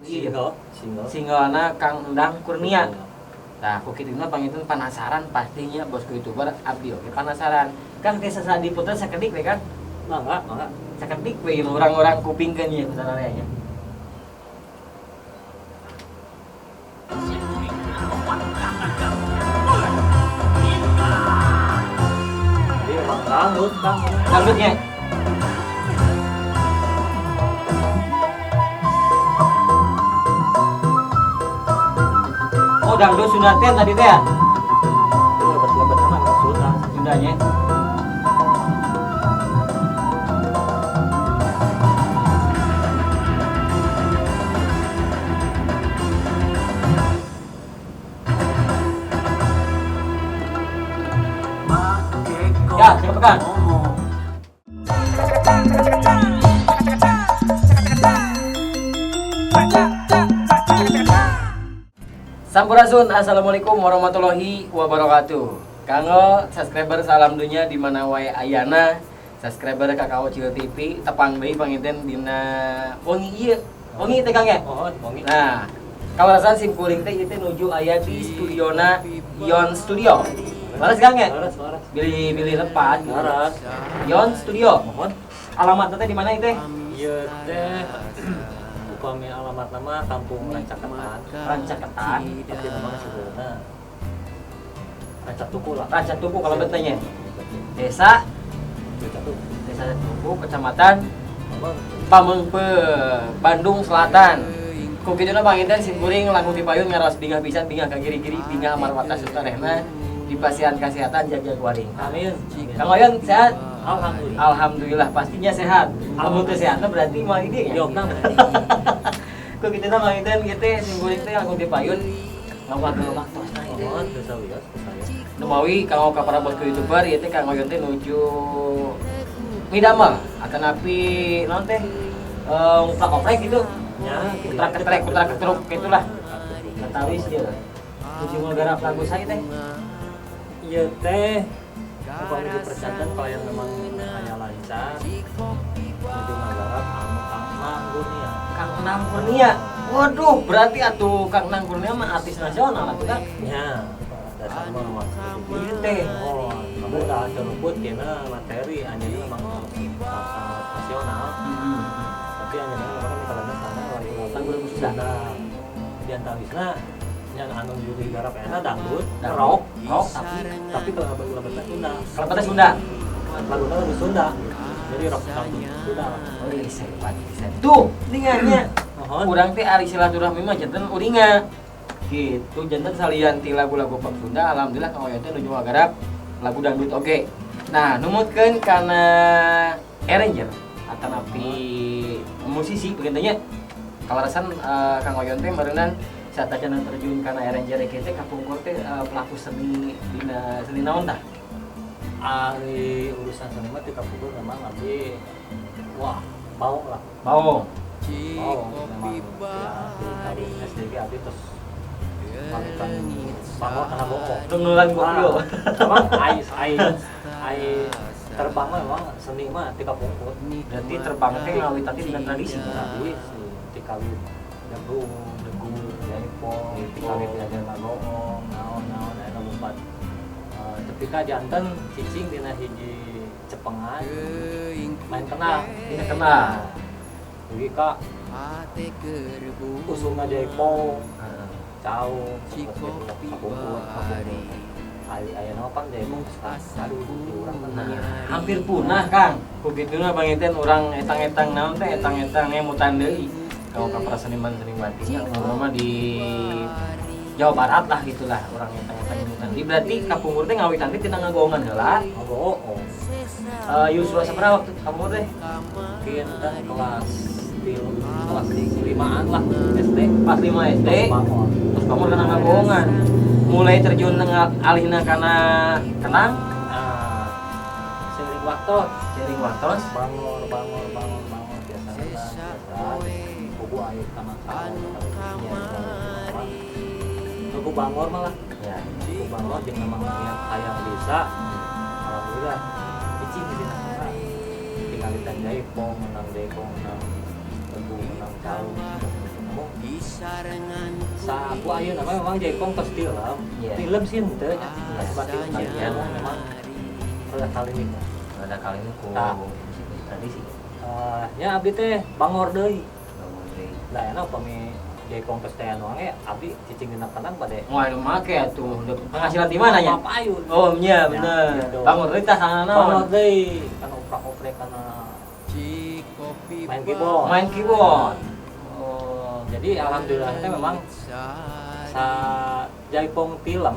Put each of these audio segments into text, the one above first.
Single, single. Singlena Kang Endang Kurnia. Nah, ku kituna panginten penasaran pastinya bosku YouTuber abdi oge penasaran. Kang teh sasa diputer sakedik we Kang. Mangga, mangga. Sakedik we urang-urang kupingkeun ieu sararea nya. Jadi emang dangdut Kang. Dangdutnya. Oh, dangdut Sunda teh tadi teh ya? Itu lebat-lebat sama emang Sunda. Sundanya. Ya, siapa Kang? Sampurasun, assalamualaikum warahmatullahi wabarakatuh. Kanggo subscriber salam dunia di mana wae ayana, subscriber Kakao Cil TV tepang deui panginten dina wengi ieu. Wengi teh Kang ya? Oh, wengi. Nah, kawarasan sim kuring teh ieu teh nuju aya di studiona Yon Studio. Laras Kang ya? Laras, laras. Bilih-bilih lepat. Laras. Yon Studio. Mohon. Alamatna teh di mana ieu teh? Ieu teh upami alamat nama Kampung Rancaketan. Rancaketan. Tapi memang sebenarnya Rancak Tuku lah. Rancak Tuku kalau betanya. Desa Desa Tuku. Desa Tuku, Kecamatan Pameungpeuk, Bandung Selatan. Ku kituna panginten sim kuring langkung dipayun ngaras bingah pisan bingah ka giri-giri bingah marwata sutarehna di pasian kesehatan jagjag waring. Amin. Kang Oyon sehat? Alhamdulillah. Alhamdulillah pastinya sehat. Lamun teu sehatna berarti moal di dieu nya. Jogna. Ku kituna panginten kieu teh sim kuring teh langkung dipayun ngawagel waktosna ieu. Oh, teu sawios, teu sawios. Numawi kanggo ka para bosku YouTuber ieu teh Kang Oyon teh nuju midamel atanapi naon teh nguplak-oprek gitu. Nya, kutra-ketrek, kutra-ketruk gitulah. Katawis ieu. Nuju ngagarap lagu saya teh. Ieu teh upami dipercayakan kalau yang memang aya lancar nuju ngagarap anu Kang Nang Kurnia. Kang Nang Kurnia. Waduh, berarti atuh Kang Nang Kurnia mah artis nasional atuh Kang. Nya, dasar mah maksud ieu teh. Oh, kamu udah luput tina materi anjeunna memang sangat nasional. Tapi anjeunna memang kan sana lagu-lagu Sunda. Di antawisna yang anu digarap enak dangdut, rock, rock, tapi kalau lagu-lagu Sunda. Kalau kata Sunda, lagunya lagu Sunda. Jadi rock dangdut Sunda. Oh, hebat pisan. Tuh, ningannya. Urang teh ari silaturahmi mah janten uringa. Gitu, janten salian ti lagu-lagu pop Sunda, alhamdulillah Kang Oyon teh nuju ngagarap lagu dangdut oge. Nah, numutkeun kana arranger atanapi musisi begitunya. Kalaresan Kang Oyon teh meureunan satacana terjun kana arranger kieu teh kapungkur teh pelaku seni dina seni naon tah? Ari urusan seni mah ti kapungkur memang abdi wah, bau lah. Bau. Bau memang ya, di kali SD ge abdi terus pamitan bangor kana bohong. Nunggulan gokil. Memang ai terbang mah memang seni mah ti kapungkur. Berarti terbang teh ngawitan teh dina tradisi. Tradisi ti kawit degung, degung, jaipong, ti kawit belajar ngagoong, naon-naon aya lompat. Tapi ka janten cicing dina hiji cepengan main kenang, dina kenang. Dugi ka usumna jaipong, cau, kapungkur, kapungkur. Ayeuna pan jaipong aduh di urang mah hampir punah Kang. Ku kituna panginten urang etang-etang naon teh etang-etang ngemutan deui. Kalau ka para seniman seniwatinya urang mah di Jawa Barat lah gitulah orang etang-etang ngemutan deui. Berarti kapungkur teh ngawitan teh tina ngagoongan heula. Ngagoong. Yuswa sabaraha waktu kapungkur teh? Mungkin kan kelas kelas 5-an lah SD. Kelas 5 SD. Terus bangun kana ngagoongan. Mulai terjun alihna kana kenang. Nah, seiring waktu, seiring waktu bangor bangor bangor bangor biasa biasa. Buku air kana buku bangor malah. Ya, buku bangor jeung memang niat hayang bisa. Alhamdulillah cicing di dina sana. Tinggal di jaipong, menang jaipong, menang tebu, menang cau. Sa aku ayeuna mah memang jaipong tos tilem. Iya. Tilem sih henteu nya. Iya. Sebagai Iya. memang rada kali ini. Rada kali ini ku Tah. musik-musik tradisi. Nya abdi teh bangor deui. Bangor deui. Da enak upami jaipong tos teh anu ge abdi cicing dina kendang bade. Wah, nu make atuh. Penghasilan di mana nya? Payu. Oh, nya bener. Gitu. Bangor deui tah sana naon? Bangor deui kana oprak-oprek kana main keyboard. Main keyboard. Oh, jadi alhamdulillah teh memang sa jaipong tilem,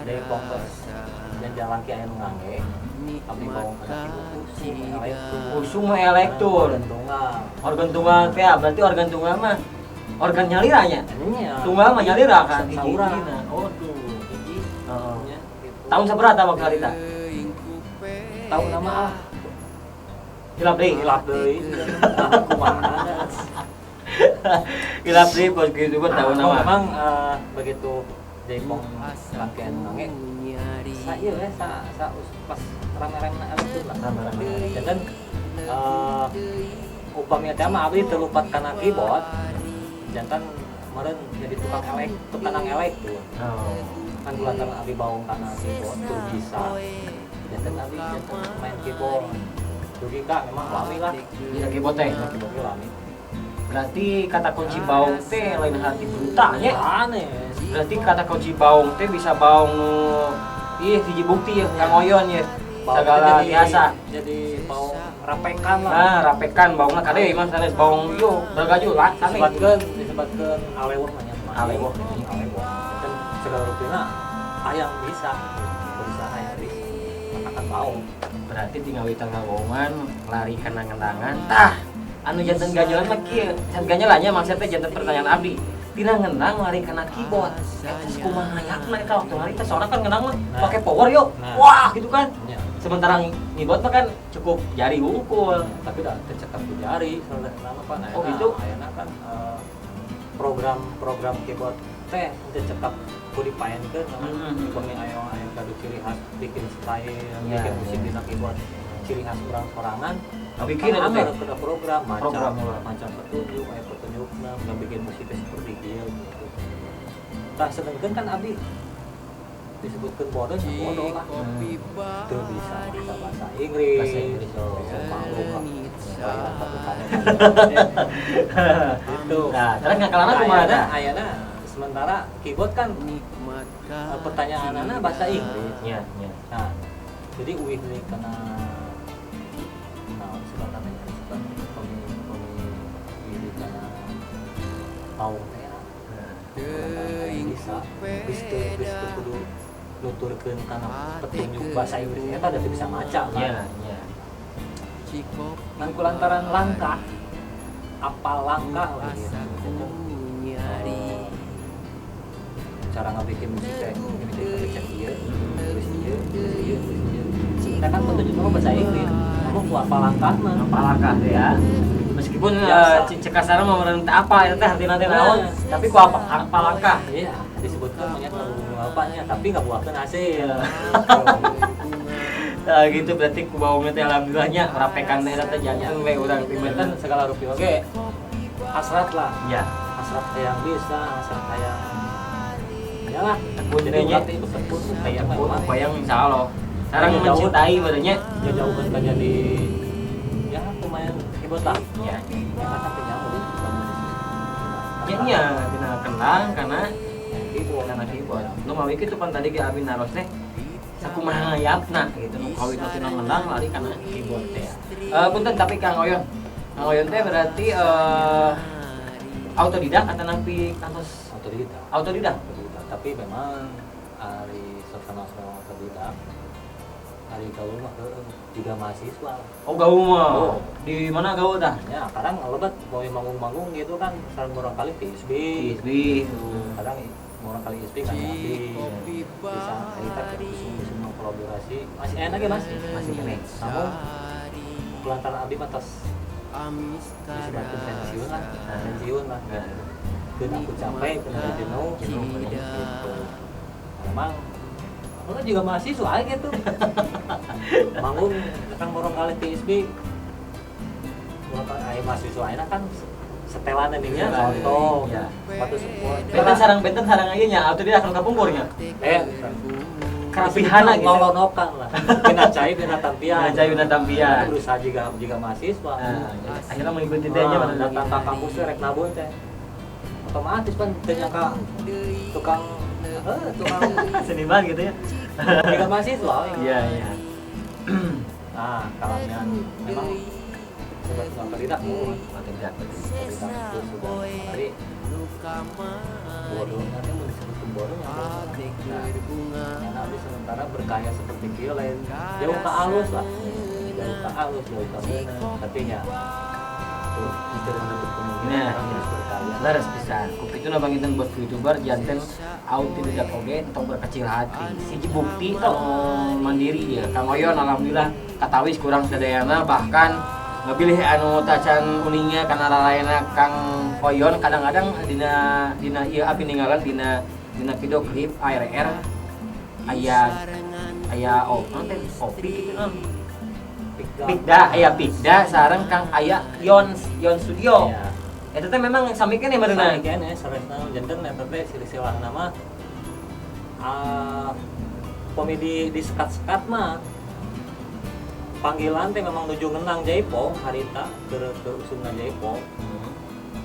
jaipong tos jalan ki aya nu ngangge, abdi bawa kana keyboard usum elektur. Usum elektur. Organ tunggal. Organ tunggal teh berarti organ tunggal mah organ nyalira nya. Nya. Tunggal mah nyalira kan Saurang. hiji-hijina. Aduh. Hiji. Heeh. Nya gitu. Tahun sabaraha waktu harita? Tahun nama ah. Hilap deui. Hilap deui. Kumaha. Hilap deui pos kitu mah tahun nama. Memang begitu jaipong langke anu ngangge sa ieu we sa sa pas rame-rame elektur lah. Rame-rame. Janten upami teh mah abdi teu lupat kana keyboard. Janten meureun jadi tukang elek, tukang elek tuh. Oh. Kan kulantaran abdi baong kana keyboard tuh bisa. Janten abdi janten main keyboard. Dugi ka memang lami lah. Iya keyboard teh. Keyboard ge lami. Berarti kata kunci baong teh lain hati bruta nya. Aneh. Berarti kata kunci baong teh bisa baong nu ih hiji bukti ya Kang Oyon ya. Segala biasa. Jadi baong rapekan lah. Nah, rapekan baongna kade mah sanes baong yo bergaju lah sanes. Disebutkeun alewah mah nya. Alewah. Alewah. Dan segala rupina hayang bisa. Bisa hayang bisa. Matakan baong. Berarti tinggal witang ngawongan lari kana ngendangan. Tah, anu janten ganjelan mah kieu. Can ganjelannya maksudnya janten pertanyaan abdi. Tina ngendang lari kana keyboard. Eta kumaha hayakna eta waktu hari teh sorangan kan ngendang mah pakai power yo. Nah. Wah, gitu kan. Ya. Sementara ngibot mah kan cukup jari wungkul. Ya, tapi dah tercekap ku jari soalnya nama pan. Oh gitu. Ayeuna kan program-program keyboard teh teu cekap ku dipaenkeun upami aya aya kadu ciri khas bikin style, ya, bikin musik ya. Dina keyboard ciri khas urang sorangan. Bikin kan eta teh ada program program macam petunjuk, aya petunjukna bikin musiknya seperti ieu gitu. Tah sedengkeun kan abdi disebutkan bodoh, bodoh lah. Teu bisa maca bahasa Inggris. Bahasa Inggris oh. Bisa maklum lah. Gitu. Nah, terus ngakalana kumaha teh? Ayeuna sementara keyboard kan pertanyaanana bahasa Inggris. Nya, nya. Nah, jadi uih deui kana naon sebenarnya sebenarnya pemi uih kana paung teh. Bisa bisa kudu nuturkeun kana petunjuk bahasa Inggris eta da teu bisa maca kan. Iya, iya. Ngan kulantaran langkah apa langkah lah gitu. Cara ngabikin musik teh bikin cek ieu, tulis ieu, tulis ieu, tulis ieu. Kita kan petunjuk mah bahasa Inggris. Kamu ku apa langkah mah? Apa langkah teh ya. Meskipun cek kasarna mah meureun teu apa eta teh artina teh naon, tapi ku apa langkah. Iya, disebutkan banyak apanya, tapi nggak buahkan hasil. Nah, gitu berarti ku baongna teh alhamdulillahnya rapekan teh eta teh janten we urang pimetan segala rupi oge. Hasrat lah. Iya, hasrat hayang bisa, hasrat hayang. Yalah, tekun jadi nya tekun tekun bayang insyaallah. Sareng mencintai barunya jauh-jauhan kan jadi ya lumayan keyboard lah. Ya, ya kata penyamu. Ya nya dina kendang karena keyboard karena keyboard. Nu mawi kitu pan tadi ge abi naros teh sakumaha ngayapna gitu nu kawit tina ngendang lari kana keyboard teh. Punten tapi Kang Oyon. Kang Oyon teh berarti autodidak atau nampi kantos autodidak. Autodidak. Autodidak. Tapi memang ari sanes autodidak. Ari gaul mah juga mahasiswa. Oh gaul mah. Oh. Di mana gaul tah? Ya, kadang lebat mau manggung-manggung gitu kan sareng murang kali PSB. PSB. Kadang murang kali ISB kan abdi. Bisa kita usum-usum kolaborasi. Masih enak ya, Mas? Masih kene. Namun kulantaran abdi mah tos disebutkan pensiun lah, pensiun lah. Keun aku capek, keun jenuh, gitu. Memang aku juga mahasiswa gitu. Manggung kan borong kali TSB. Borong kali mahasiswa enak kan Setelan nya contoh. Sepatu sport. Benten sarang ieu nya atau dia akan kapungkurnya. Kerapihana gitu. Ngolonokan lah. Bina cai bina tampian. Bina cai bina tampian. Berusaha juga mahasiswa. Nah, akhirnya mengikuti teh nya datang ke kampus rek nabung teh. Otomatis kan teu nyangka tukang seniman gitu ya. Juga mahasiswa. Iya, iya. Nah, kalau memang sudah tidak tidak itu sudah tapi bodoh nanti mau disebut bodoh nah, karena abis sementara berkaya seperti kieu lain jauh ke alus lah jauh ke alus jauh ke mana tapi nya tidak menutup kemungkinan orang harus berkarya leres pisan ku kitu na banginten bos youtuber janten autodidak oge entong berkecil hati siji bukti anu mandiri ya Kang Oyon alhamdulillah katawis kurang sadayana bahkan ngapilih anu tacan uningnya karena rarayana Kang Oyon kadang-kadang dina ieu api ninggalan dina video klip ARR aya oh teh opi kitu naon Pikda aya Pikda sareng Kang aya Yon Studio. Eta teh memang sami keneh meureunna. Sami keneh saresna janten eta teh silsilahna mah komedi di sekat-sekat mah panggilan teh memang nuju ngenang Jaipong harita keur usumna Jaipong.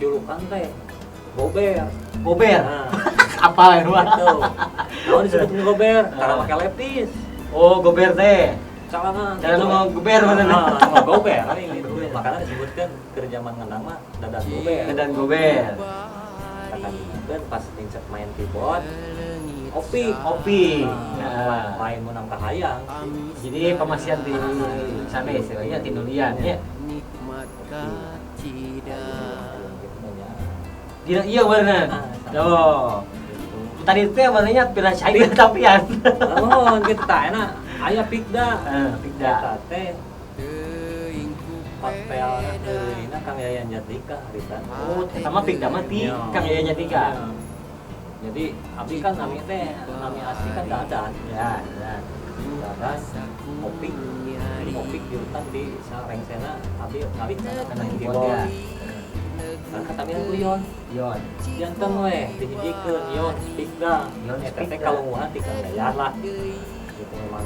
Julukan teh Gober. Gober. Nah. Apa ya mah? Gitu. Naon disebut Gober? Karena make lepis. Oh, Gober teh. Calana. Calana gober bener. Nah, gober gitu. Makanya disebutkan keur zaman ngenang mah dadan gober. Dadan gober. Kata pas nincet main keyboard Opi. Nah, lain menang kahayang. Jadi pemasian di sana istilahnya tinulian ya. Dina iya bener. Tuh. Tadi teh benernya pila cai tampian. Lamun kitu tah enak. Aya Pikda. Pikda. Eta teh hotel deurina Kang Yayan Jatnika harita. Oh, eta mah Pikda mah ti Kang Yayan Jatnika. Jadi abdi kan nami teh nami asli kan Dadan. Ya, Dadan. Dadan Opik. Opik diutan di Sarengsena abdi ngalih kana keyboard. Nah, katamian ku Yon. Yon. Janten we dihijikeun Yon Pikda. Eta teh kalunguhan ti Kang Yayan lah. Itu memang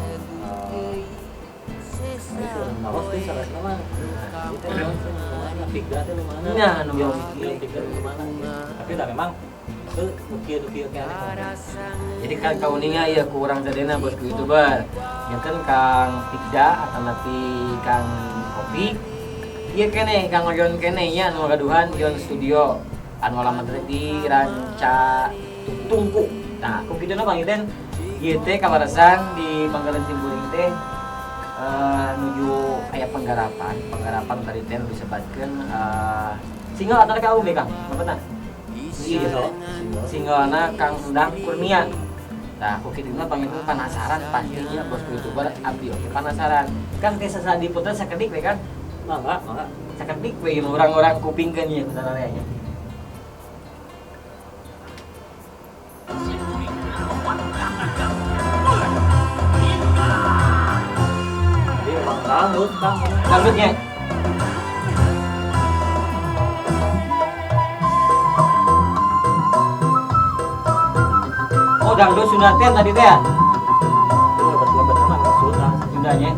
itu naros teh saresna mah. Itu Yon teh mana Pikda teh mana? Nah, nu Yon Pikda nu mana? Tapi dah memang ukir-ukir kayak jadi kan kauninga ya kurang sadena bosku youtuber janten Kang Pikda atau nanti Kang Opik ieu keneh Kang Oyon keneh nya anu gaduhan Yon Studio anu alamat di Ranca Tungku. Nah ku kituna panginten ieu teh kaleresan di Panggalan Simkuring teh nuju aya penggarapan tadi teh nu disebatkeun single atau album ya Kang? Bapak iya, singlena Kang Endang Kurnia. Nah, ku kituna panginten penasaran pastinya bosku youtuber abdi oge penasaran. Kang teh sasa diputer sakedik we kan? Mangga, mangga. Sakedik we urang-urang kupingkeun ieu sararea nya. Jadi emang dangdut, Kang. Dangdutnya. Oh, dangdut Sunda teh tadi teh ya? Itu lebet-lebet mah Sunda. Sundanya.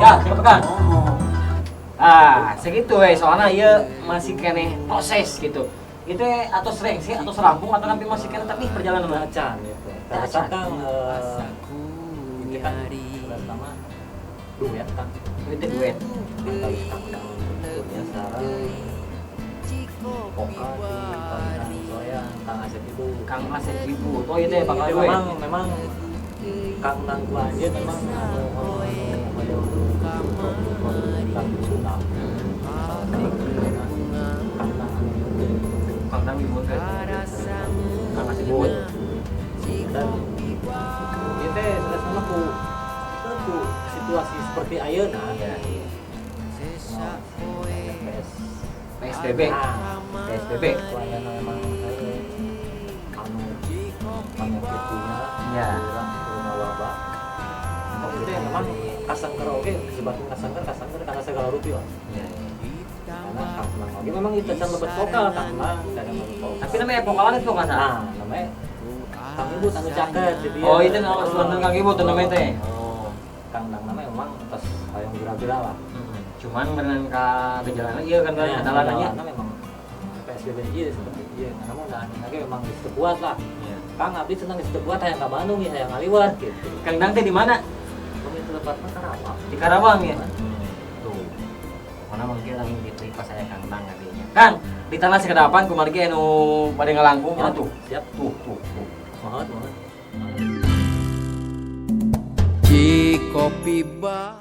Ya, siapa Kang? Ah, segitu we soalnya ieu masih keneh proses gitu. Itu atau sering sih atau serampung atau nanti masih keneh tapi perjalanan acan gitu. Terus Kang ini kan pertama duet Kang. Itu duet. Antawis Kang Kurnia sareng Poka di Kang Soya, Kang Asep Ibu. Kang Asep Ibu. Oh itu ya bakal duet. Memang Kang Nangku aja memang anu Kang Sunda. Kang Nang Ibu kan. Kang Asep Ibu. Dan itu sama ku situasi seperti ayeuna. Ya, iya. PS PSBB. Nah, PSBB. itu ayana memang anu penyakitnya Ya. kurang wabah. Tapi itu memang kasangker oge disebutkan kasangker kasangker karena segala rupi lah. Ya. Karena Kang Nang oge memang itu can lebet vokal Kang Nang dan lebet vokal. Tapi namanya vokalan itu kan? Nah, namanya Kang Ibut anu caket di dia. Oh, itu nama sunan Kang Ibut namanya teh. Oh, Kang Nang namanya memang tos hayang gira-gira lah. Cuman beneran ka gejalana ieu kan Nah, kedalananya. karena memang PSBB ieu seperti ieu. Karena mau udah lagi memang geus teu kuat lah. Iya. Kang abdi senang geus teu kuat hayang ka Bandung ya hayang ngaliwat gitu. Kang Dang teh di mana? Kami itu tempatnya Karawang. Di Karawang ya? Tuh. Mana mungkin lagi gitu pas saya Kang Dang katanya. Kang, di tanah sekedapan kumargi anu bade ngalangkung Ya, tuh. siap. Tuh, tuh, tuh. Mohon, mohon. Cikopi ba